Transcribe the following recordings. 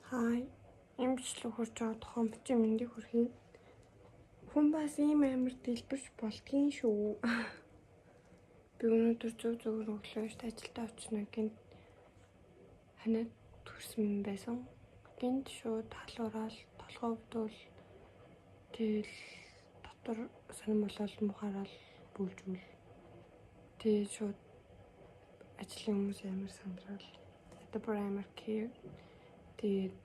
Хай. Ийм бичлэг хурж байгаа тухайн бичиг мэндийг хүргэе. Хүн бас ийм амар дэлбэрч болдгийн шүү. Би өнөөдөр зөв зөвөр өглөө эрт ажилдаа очно гинт ханиад төрсөн байсан. Гинт шууд халуураал толгой өвдвөл тэгэл дотор сонирн болол мухараал бүлжүүл. Тэгээд шууд ажлын хүмүүс амар сандраал. Одоо бүр амар care. Тэгээд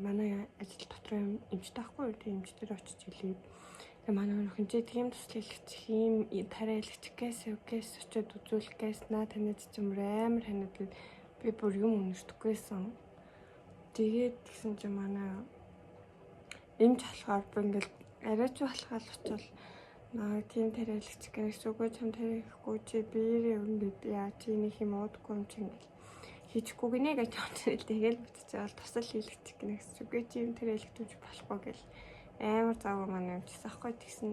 манай ажил дотор юм эмчтэй байхгүй юу? Тэгээд эмчтэр очиж хэлээд. Тэгээд манай нөхөн чи тийм туслал хэлчих, ийм тариа хэлчих гэс гэс очиод үзүүлэх гэс наа танид ч юм амар ханиад гээд би бүр юм өнөртөхгүйсэн. Тэгээд тэгсэн чи манай эмч болохоор би ингээл арай ч болохоо очивол наа тийм тариа хэлчих гэс үгүй чам тариа хийхгүй чи биерээ ингээд яа чи нэг юм уудаггүй юм чи ингээл хийчихгүй гинэ гэж бодсон. Тэгэл бүтчихээл тусал хийлэгчих гинэ гэсэн. Үгүй чи юм тэр хэлэгдэж болохгүй гэл амар завгүй манай юмчсан аахгүй тэгсэн.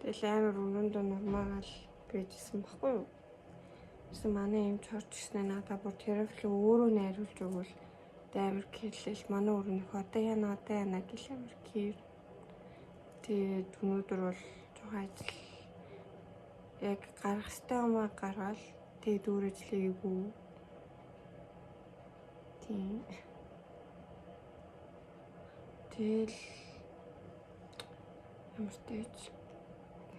Тэгэл амар өрөөндөө нормаал байжсэн баггүй юу. Тэгсэн манай юм чорж ирснээр надаа бүр терапи өөрөө найруулж өгвөл амар кэрлэл манай өрөөнөх одоо яана одоо яана гэл амар кэр. Тэгээд өнөөдөр бол жоохон ажил яг гарах ёстой юмаа гаргаал тэгээд өөр ажил хийгээгүй. Тийм. Тэгэл ямар ч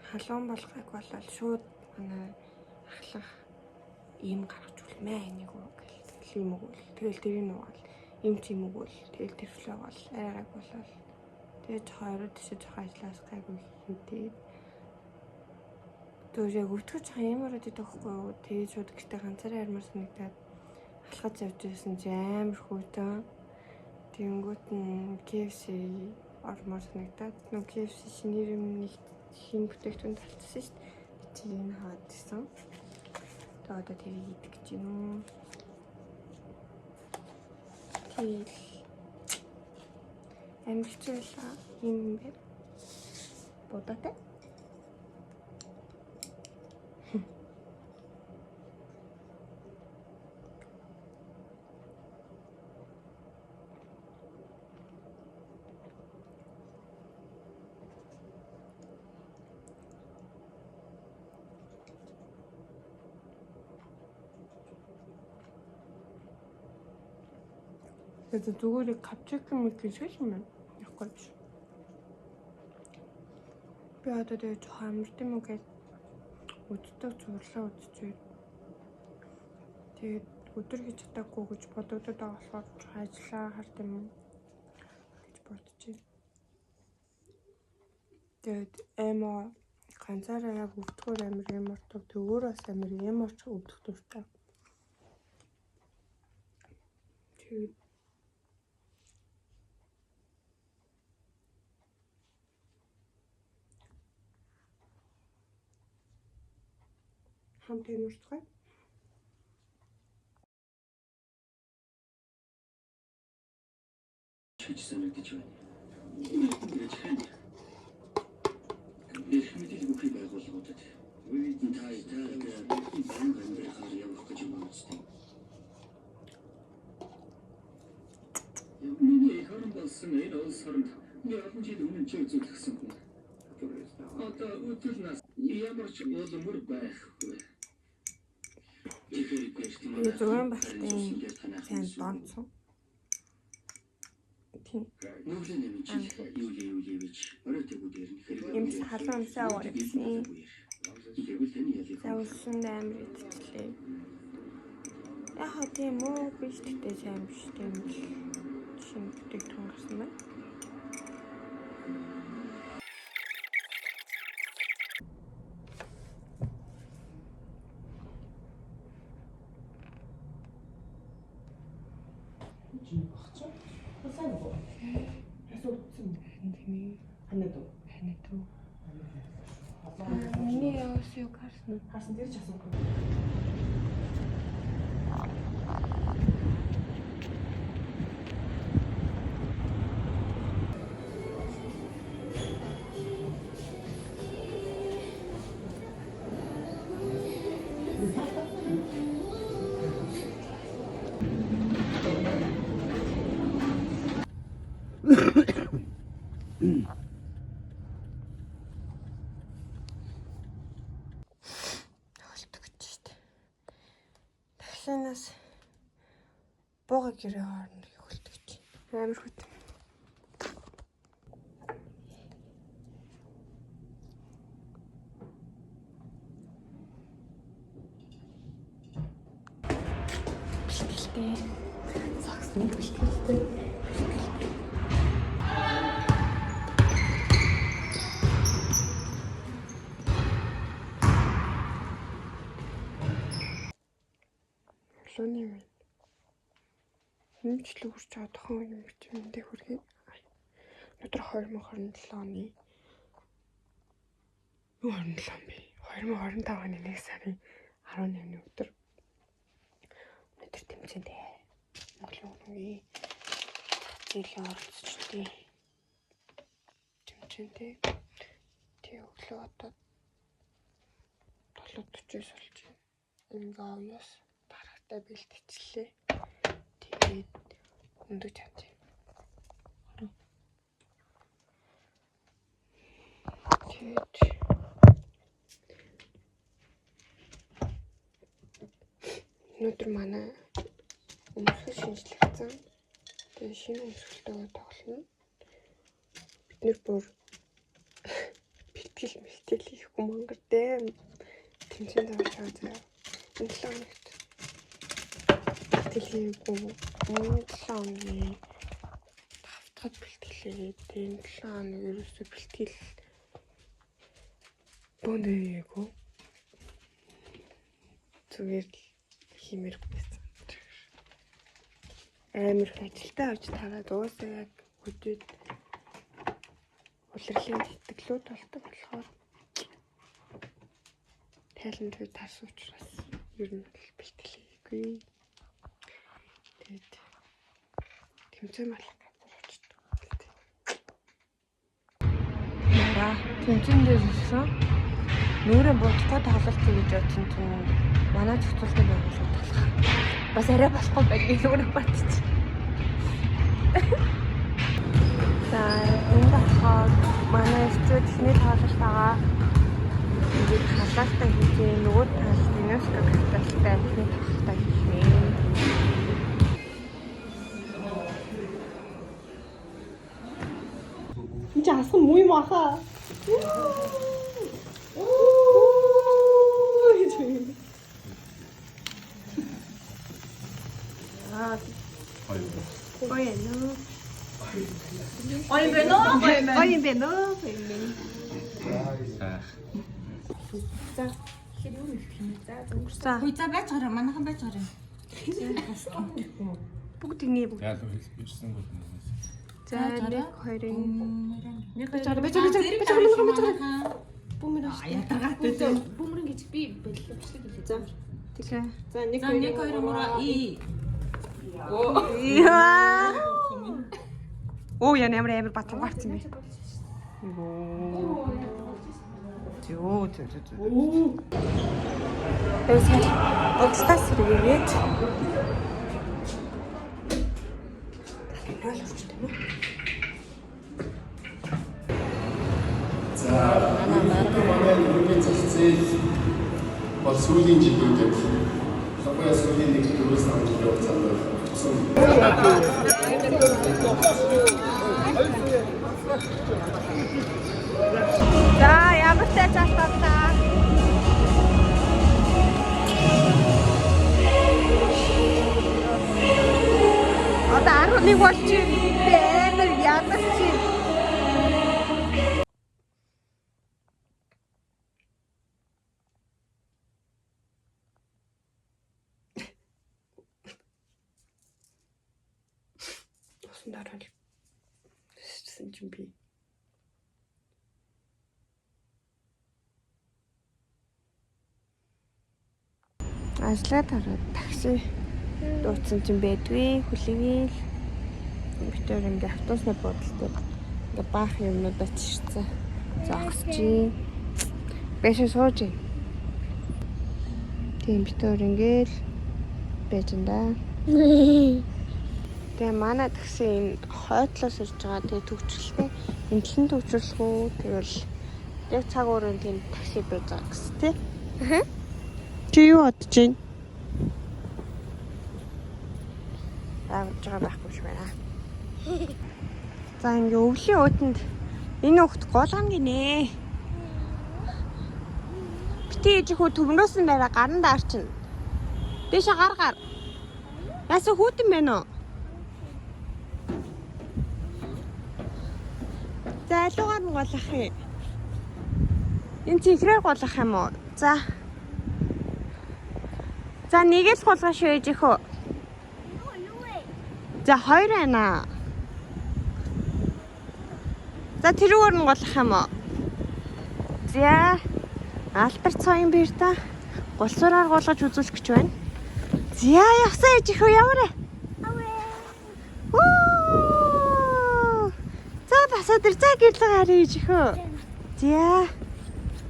халуун болгоог болол шууд манай ахлах ийм гаргаж үлмээ энийг үү гэл тэгэл ийм өгвөл тэгэл тэрийг нуугаал ийм ч юм өгвөл тэгэл тэр флоогоол арайгаг болол тэгээд жоохон орой тийшээ жоохон ажиллаас гайгүй хийгээд тэр яг өвтгөж жоохон юм ороод идэх байхгүй юу тэгээд шууд гэртээ ганцаараа ярмаар санагдаад алхаж явж байсан чи амар хүйтэн. Тэнгүүт нь KFC ормоор санагдаад нөө KFC шинээр юм нэг шинэ бүтээгдэхүүн талцсан шүү дээ. Тэрийг хаваад ирсэн. Тэгээ одоо тэрийг идэх гэж байна уу. Тэгэл амжилт байлаа юм бэ. Будаатай. Тэгээд зүгээр капчик юм шиг юм байна. Явахгүй биш. Би одоо тэгээд жоохон амарт юм уу гэж үздэг зурлаа үзчихээ. Тэгээд өдөр хийж чадаагүй гэж бодогдод байгаа болохоор жоохон ажиллаа харт юм гэж бодчихъя. Тэгээд эмо ганцаараа яг өвдгөр амар юм ортог. Тэг өөр бас амар юм орч өвдөх дуртай. Тэгээд хамт юмрцгаая. Чиж санагдаж байна. Эрх мэдэл бүхий байгууллагуудад та Италид байнга амьдрахаар явах гэж юм үстэй. Миний эх орон болсон энэ улс оронд би олон жил өмнө ч үзүүлсэн хүн. Одоо өдөр нас ямар ч улмөр байхгүй. Би зургийн багтын сайн донцсон. Тийм. Нүглэн нэмж Юли Юлиевич орой тэгүүдээр нь хэрэг. Юмс халуун юмсаа аваад ирсэн. Тэгвэл таны ялыг За үлсэнд амар идчихлээ. Яг хаа тийм үү биш гэхдээ сайн биш тийм л шинэ бүтээгдэхүүн гарсан байна. Чи багч. Сайн уу? Асуудсан. Харин тийм ээ. Ханаад уу? Ханиад уу? Миний яваас юу гарсан уу? Харсан тэр ч асуухгүй. Бууга гэрээ хооронд хөлтөж. Амар хөт. Бэлтгэлтэй. Сагсны бэлтгэлтэй. Өглөөний минь. Хэмжлэг хүрч байгаа тохон юм чи мэндэ хүргэе. Өнөөдөр 2027 оны юу 27 юм бэ? 2025 оны 1 сарын 18-ны өдөр. Өнөөдөр тэмцээнтэй. Монголын хөрөнгөний зах зээлийн оролцогчдын тэмцээнтэй. Тэг өглөө одоо 7:49 болж байна. Ингээ оёос дараатай бэлтгэлээ. Тэгээд өндөг чадчих. Тэгээд өнөөдөр манай өмсгөл шинжлэгдсэн. Тэгээд шинэ өмсгөлтэйгээ тоглоно. Бид нэр бүр бэлтгэл мэлтгэл хийхгүй мангар дэм тэмцээн тавьж байгаа заяа. Энэ 7 хоногт бэлтгэл хийгээгүй. Энэ 7 хоногийн тавтахад бэлтгэлээ. Тэгээд энэ 7 хоног ерөөсөө бэлтгэл бөөндөө хийгээгүй. Зүгээр л хиймээр байсан. Амар их ажилдаа авч тараад угаасаа яг хөдөөд улирлын тэтгэлүүд болдог болохоор тайланд үе тарсан учраас ер нь л бэлтгэл хийгээгүй. Тэгээд тэмцээн болох газар очдог. За тэмцээн дээр ирсэн. Нүрээ будахгүй тоглолт хийж бодсон чинь манай зохицуултын байгууллага талах. Бас арай болохгүй байх гэж нүрээ бодчих. За энэ болохоор манай эрчүүд эхний тоглолт байгаа. Ингээд халаалтаа хийж нөгөө талд ЮНЕСКО капиталтай эхний тоглолтоо хийх. Энд чи асах муу юм аха. Аа. Гоё нөө. Гоё юм байна уу? Гоё юм байна. Гоё юм байна уу? Гоё юм байна. За. За. Хүй за байж гараа манайхан байж гараа. Бүгд ингэ бүгд. Яг хэлсэн гол нь. За 1 2 Нэг Байж гараа, байж гараа, байж гараа, байж гараа, байж гараа. Бүүмэр А ядаргаатай зөө. Бүүмэрэн гэж би боллоо бичлэг хийлээ. За. Тэгээ. За 1 За 1 2 3 и. Яа. Оо яа ямар амар батлан гарсан бэ? Йоо. Зөө зөө зөө зөө. Тэгээд бодлоо сэргээгээд. Талбай л орчтой юм уу? За, өнөөдөр манай ерөнхий зах зээл бол сүүлийн жилүүдэд ялангуяа сүүлийн 1-4 жилийн хугацаанд утсан. За ямар ч цаалтаа. Одоо 11 болчих. Би амар ядарч. Усан дараа л гэсэн чинь би Ажлаа тараад такси дуудсан чинь байдгүй хүлээгээл битээр ингээ автобусны буудлын дээр ингээ баах юмнуудаа чирсэн. Зогсож ийн. Бэшээ сууж ийн. Тийм битээр ингээл байж ин да. Тэгээ манай такси энэ хойтлоос ирж байгаа. Тэгээ төвчлөлтэй. Энэ тал нь төвчлөх үү? Тэгэл яг цаг уурын тийм такси байж байгаа гэсэн тий. Чи юу бодож байна? Заавж байгаа байхгүй шиг байна. За, ингээ өвлийн өөдөнд энэ хүүхд гулгана гинэ. Бити ээж хүү түмнөөс нь барай гаран даарчин. Дэше гар гар. Яасан, хүүтэн байна уу? За, алиугаар нь гулгах юм. Энэ цэнхрээр гулгах юм уу? За. За, нэг л гулгах шүү, ээж хөө. За, хоёр байна. За, тэрүүгээр нь гулгах юм уу? За, Алдар цоён бирта гулсуураар гулгаж үзүүлэх гэж байна. За, явсан, ээж хөө, яваарай. Уу! За, бас өдөр, за, гэрлэг харъя, ээж хөө. За.